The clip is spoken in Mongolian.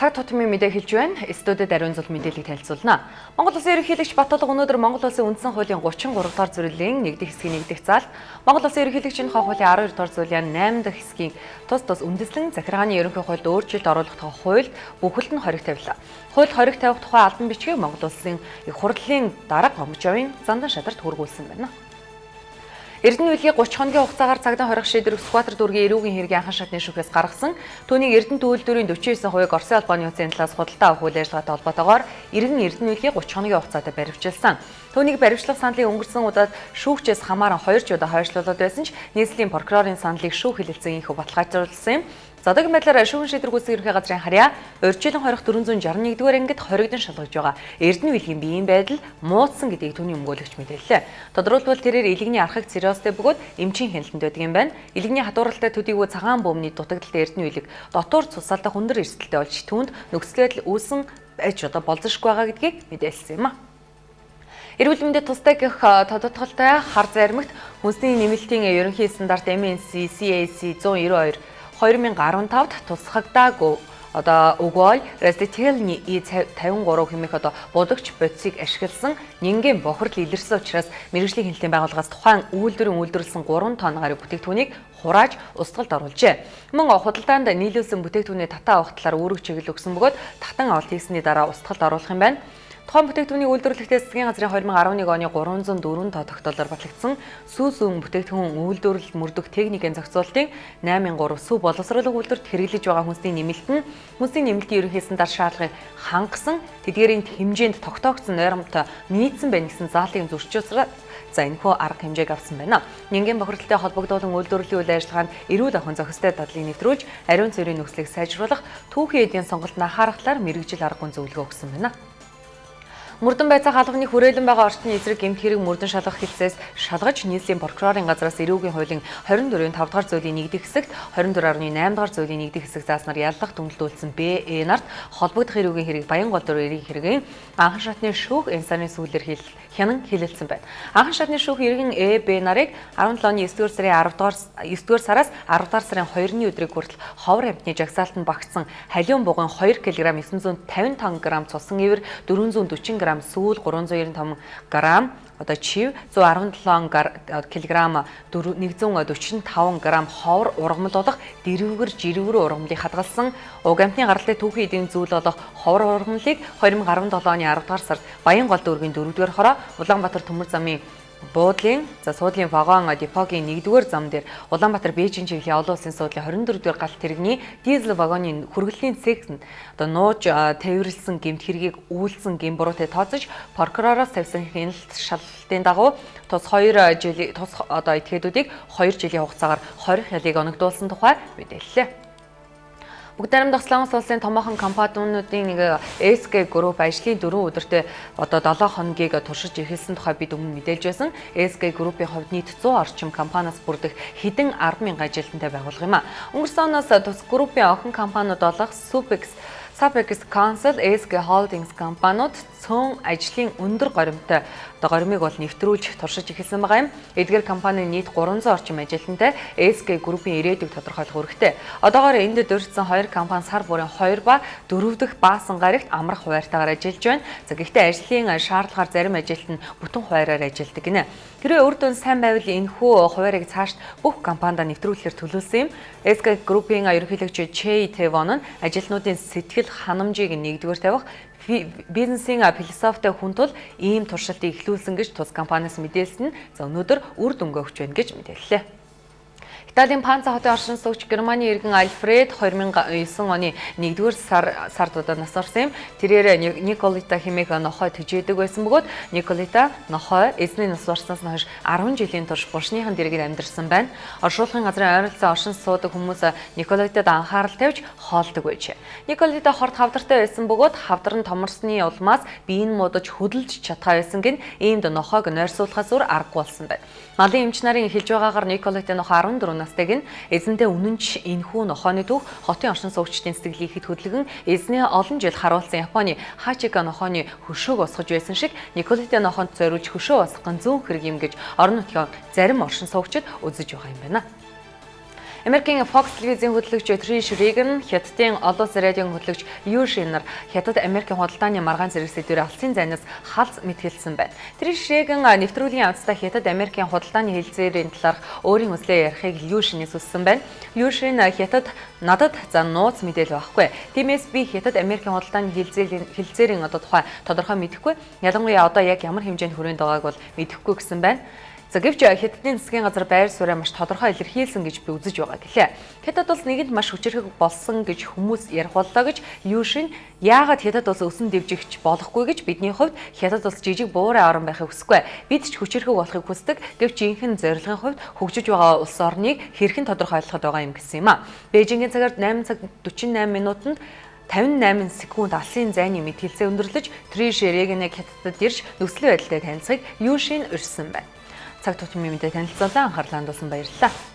Цаг тутмын мэдээ хэлж байна. Студид ариун зул мэдээллийг танилцуулна. Монгол Улсын ерөнхийлөгч Баталга өнөөдөр Монгол Улсын үндсэн хуулийн 33 дугаар зөвлөлийн 1 дэх хэсгийн 1 дэх заалт, Монгол Улсын ерөнхийлөгчийн тухай хуулийн 12 дугаар зүйлийн 8 дахь хэсгийн тус тус үндэслэн захиргааны ерөнхий хуульд өөрчлөлт оруулах тухай хуульд бүхэлд нь хориг тавилаа. Хууль хориг тавих тухай албан бичгийг Монгол Улсын их хурлын дарга Гомжовын зандан шадарт хүргүүлсэн байна. Эрдэнэ үйлгийн 30 хоногийн хугацаагаар цагдаа хорих шийдвэр Сүхбаатар дүүргийн эрүүгийн хэргийн анхан шатны шүүхээс гаргасан. Түүнийг Эрдэнэ үйлдвэрийн 49%-ийг Оросын холбооны нөөцийн талаас худалдаа авах үйл ажиллагаатай холбоотойгоор иргэн Эрдэнэ үйлгийг 30 хоногийн хугацаатай баривчилсан. Түүнийг баривчлах саналыг өнгөрсөн удаад шүүгчээс хамааран 2 ч удаа хойшлуулад байсан ч нийслэлийн прокурорын саналыг шүүх хэлэлцэн инхүү баталгаажуулсан юм. За одоогийн байдлаар шүүхэн шийдвэр гүйцэтгэх ерөнхий газрын харьяа урьдчилан хорих 461 дугаар ангид хоригдон шалгаж байгаа. Эрдэнэ үйлгийн биеийн байдал муудсан гэдгийг түүний өмгөөлөгч мэдээллээ. Тодорхойлбол тэрээр илэгний архаг циррозтой бөгөөд эмчийн хяналтанд байдаг юм байна. Илэгний хатууралтай төдийгүй цагаан бөөмний дутагдaltaй Эрдэнэ үйлэг дотуур цусаалдах өндөр эрсдэлтэй болж түүнд нөхцөл байдал үүсэн байж одоо болзошгүй байгаа гэдгийг мэдээлсэн юм а. Эрүүл мэндэд тустай гэх тодотголтой хар заримагт хүнсний нэмэлтийн ерөнхий стандарт MNC CAC 192 2015-д тусгагдаагүй одоо уголь растительный E53 хэмээх одоо будагч бодисыг ашигласан нингийн бохирдол илэрсэн учраас мэргэжлийн хяналтын байгууллагаас тухайн үйлдвэрийн үйлдвэрлэсэн 3 тонн гаруй бүтээгдэхүүнийг хурааж устгалд оруулжээ. Мөн худалдаанд нийлүүлсэн бүтээгдэхүүний татан авах талаар үүрэг чиглэл өгсөн бөгөөд татан авалт хийсний дараа устгалд оруулах юм байна. Тухайн бүтээгдэхүүний үйлдвэрлэхдээ засгийн газрын 2011 оны 304 тоо тогтоолоор батлагдсан сүү сүүн бүтээгдэхүүн үйлдвэрлэлд мөрдөх техникийн зохицуултын 8.3 сүү боловсруулах үйлдвэрт хэрэглэж байгаа хүнсний нэмэлт нь хүнсний нэмэлтийн ерөнхий стандарт шаардлагыг хангасан тэдгээрийн хэмжээнд тогтоогдсон нормтой нийцсэн байна гэсэн заалтыг зөрчилсөн. За энэхүү арга хэмжээг авсан байна. Нингийн бохирдолтой холбогдуулан үйлдвэрлэлийн үйл ажиллагаанд эрүүл ахуйн зохистой дадлыг нэвтрүүлж, ариун цэврийн нөхцөлийг сайжруулах, түүхийн эдийн сонголтод анхаарах талаар мэргэжил арга гүн зөвлөгөө өгсөн байна. Мөрдөн байцаах албаны хүрээлэн байгаа орчны эсрэг гэмт хэрэг мөрдөн шалгах хэлцээс шалгаж нийслэлийн прокурорын газраас эрүүгийн хуулийн 24-ийн 5 дугаар зүйлийн 1 дэх хэсэгт 24.8 дугаар зүйлийн 1 дэх хэсэг зааснаар яллах дүгнэлтүүлсэн Б Э нарт холбогдох эрүүгийн хэрэг Баянгол дөрөв эрийн хэргийн анхан шатны шүүх энэ сарын сүүлээр хянан хилэлцсэн байна. Анхан шатны шүүх иргэн Э Б нарыг 17 оны 9 дугаар сарын 10 дугаар 9 дугаар сараас 10 дугаар сарын 2-ны өдрийг хүртэл ховор амьтны жагсаалтанд багтсан халиун бугын 2 кг 955 г цусан ивэр 440 г сүүл 395 г одоо чив 117 кг 145 г ховор ургамал болох дэрвгэр жирвэр ургамлыг хадгалсан. Уг амьтны гаралтай түүхийн эдийн зүйл болох ховор ургамлыг 2017 оны 10 дугаар сард Баянгол дүүргийн 4 дугаар хороо Улаанбаатар төмөр замын буудлын за суудлын вагон депогийн 1-р зам дээр Улаанбаатар Бээжин чиглэлийн олон улсын суудлын 24-р галт тэрэгний дизель вагоны хүргэлтийн цех одоо нууж тээвэрлсэн гэмт хэргийг үйлдсэн гэм буруутай тооцож прокуророос тавьсан хяналт шалгалтын дагуу тус 2 жилийн тус одоо этгээдүүдийг 2 жилийн хугацаагаар хорих ялыг оногдуулсан тухай мэдээллээ. Бүгд найрамдах Солонгос улсын томоохон компаниудын нэг SK Group ажлын 4 өдөртөө одоо 7 хоногийг туршиж эхэлсэн тухай бид өмнө мэдээлж байсан. SK Group-ийн хувьд нийт 100 орчим компаниас бүрдэх хэдэн 10,000 ажилтнтай байгууллага юм а. Өнгөрсөн оноос тус группийн охин компаниуд болох Supex Council, SK Holdings компаниуд цөөн ажлын өндөр горимтой одоо горимыг бол нэвтрүүлж туршиж эхэлсэн байгаа юм. Эдгээр компани нийт 300 орчим ажилтнтай SK Group-ийн ирээдүйг тодорхойлох үүрэгтэй. Одоогоор энд дурдсан хоёр компани сар бүрийн 2 ба 4 дахь баасан гарагт амрах хуваартайгаар ажиллаж байна. За гэхдээ ажлын шаардлагаар зарим ажилтан бүтэн хуваараар ажилладаг гинэ. Хэрвээ үр дүн сайн байвал энэхүү хуваарийг цаашд бүх компанида нэвтрүүлэхээр төлөвлөсөн юм. SK Group-ийн ерөнхийлөгч Чэй Тэвон нь ажилтнуудын сэтгэл ханамжийг нэгдүгээр тавих бизнесийн философитой хүн тул ийм туршилтыг эхлүүлсэн гэж тус компаниас мэдээлсэн нь за өнөөдөр үр дүнгээ өгч байна гэж мэдээллээ. Италийн Панца хотын оршин суугч Германы иргэн Альфред 2009 оны 1-р сард одоо нас орсон юм. Тэрээр Николита хэмээх нохой тэжээдэг байсан бөгөөд Николита нохой эзний нас барснаас хойш 10 жилийн турш булшныхан дэргэд амьдарсан байна. Оршуулгын газрын ойролцоо оршин суудаг хүмүүс Николитад анхаарал тавьж хоолдог байжээ. Николита хорт хавдартай байсан бөгөөд хавдар нь томорсны улмаас бие нь муудаж хөдөлж чадхаа байсан гин иймд нохойг нойрсуулахаас өөр аргагүй болсон байна. Малын эмч нарын хэлж байгаагаар Николита нохой 14 настайг нь эзэнтэй үнэнч энэхүү нохойны түүх хотын оршин суугчдын сэтгэлийг хэд хөдөлгөн эзнээ олон жил харуулсан Японы Хачика нохойны хөшөөг босгож байсан шиг Николита нохойнд зориулж хөшөө босгох нь зүүн хэрэг юм гэж орон нутгийн зарим оршин суугчид үзэж байгаа юм байна. Америкийн Fox телевизийн хөтлөгч Триш Риган, Хятадын олон улсын радиогийн хөтлөгч Ю Шин нар Хятад Америкийн худалдааны маргаан зэрэг сэдвээр алсын зайнаас халз мэтгэлцсэн байна. Триш Риган нэвтрүүлгийн явцдаа Хятад Америкийн худалдааны хэлцээрийн талаарх өөрийн үзлээ ярихыг Лю Шинээс хүссэн байна. Лю Шин Хятад надад за нууц мэдээлэл байхгүй. Тиймээс би Хятад Америкийн худалдааны хэлцээрийн одоо тухай тодорхой мэдэхгүй. Ялангуяа одоо яг ямар хэмжээнд хүрээнд байгааг бол мэдэхгүй гэсэн байна. За гэвч Хятадын засгийн газар байр сууриа маш тодорхой илэрхийлсэн гэж би үзэж байгаа гэлээ. Хятад улс нэгэнд маш хүчирхэг болсон гэж хүмүүс ярих боллоо гэж Юшин яагаад Хятад улс өсөн дэвжигч болохгүй гэж бидний хувьд Хятад улс жижиг буурай орон байхыг хүсэхгүй. Бид ч хүчирхэг болохыг хүсдэг. Гэвч жинхэнэ зорилгын хувьд хөгжиж байгаа улс орныг хэрхэн тодорхойлоход байгаа юм гэсэн юм а. Бээжингийн цагаар 8 цаг 48 минутанд 58 секунд алсын зайны мэтгэлцээ өндөрлөж Триш Регенэг Хятадд ирж нөхцөл байдалтай танилцахыг Юшин урьсан байна. Цаг тутмын мэдээ танилцуулаа, анхаарлаа хандуулсан баярлалаа.